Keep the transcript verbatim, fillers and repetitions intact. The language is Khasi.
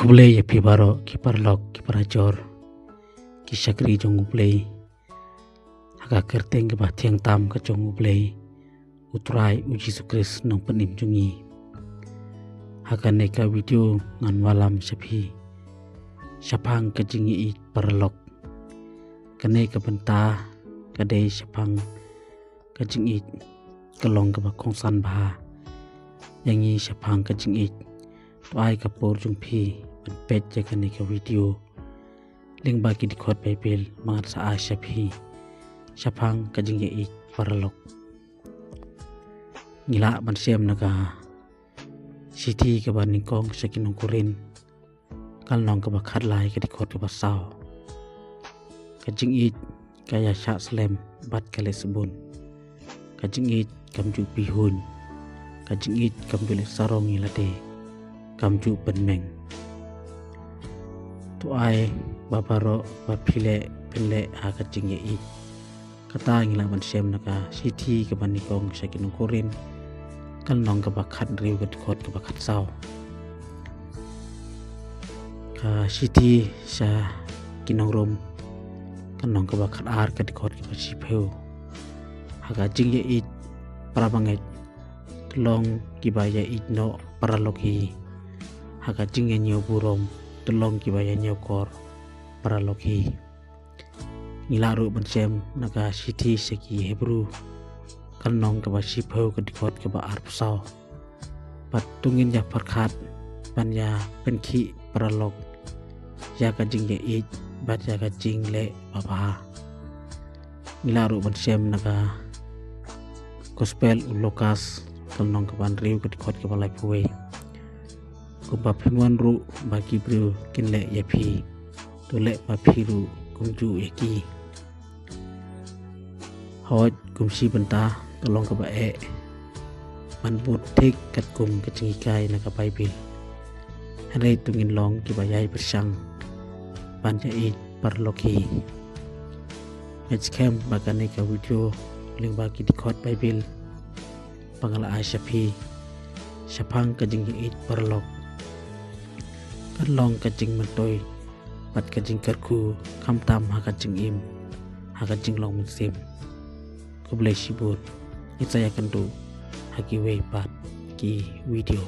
Khublei ïa phi baroh ki paralok ki parajor, ki shakri jong U Blei, ha ka kyrteng kaba thiang tam ka jong U Blei U Trai U Jisu Khrist Nongpynim jong ngi. Ha kane ka video ngan wallam sha phi shaphang ka jingïeit paralok. Kane ka bynta ka dei shaphang ka jingïeit, ka long kaba kongsan bha ïa ngi shaphang ka jingïeit. To ai ka por jong phi ban peit ïa kane ka video lyngba ki dkhot Baibl ba ngan sa ai sha phi shaphang ka jingïeit paralok. Ngi lah ban shem na ka shithi kaba nyngkong sha ki nong Korinth, ka lynnong kaba khatlai, ka dkhot kaba saw. Ka jingïeit ka ïa shah slem bad ka leh sbun. Ka jingïeit kam ju pynhun. Ka jingïeit kam ju leh sarong ïa lade, kam ju pynmeng. To ai ba baroh ba phi leh phin leh ha ka jingïeit. Kata ngi lah ban shem na ka shithi kaba nyngkong sha ki nong Korinth, ka lynnong kaba khathynriew, ka dkhot kaba khatsaw. Ka shithi sha ki nong Rom, ka lynnong kaba khatar, ka dkhot kaba shiphew. Ha ka jingïeit para bangeit, to long kiba ïa ïeit noh paralok hi. Ha ka jingïañiew burom, to long kiba ïañiew kor paralok hi. Ngi lah ruh ban shem na ka shithi sha ki Hebru, ka lynnong kaba shiphew, ka dkhot kaba arphew saw. Bad to ngin ïa pyrkhat ban ïa pynkhih paralok ïa ka jingïeit bad ïa ka jingleh babha. Ngi lah ruh ban shem na ka Gospel u Lukas, ka lynnong kaba hynriew, ka dkhot kaba laiphew wei. Kumba phi mon ruh ba ki briew kin leh ïa phi, to leh ma phi ruh kumjuh ïa ki. Hooid, kum shi bynta to long kaba eh ban bud thik katkum ka jinghikai na ka Baibl. Hynrei to ngin long kiba ïai pyrshang ban ïa ïeit paralok hi. Ngeit skhem ba kane ka video lyngba ki dkhot Baibl ba nga la ai sha phi shaphang ka jingïa ïeit paralok kan long ka jingmyntoi bad ka jingkyrkhu, khamtam ha ka jingim, ha ka jinglong mynsiem. Khublei shibun. Ngin sa ïakynduh ha kiwei pat ki video.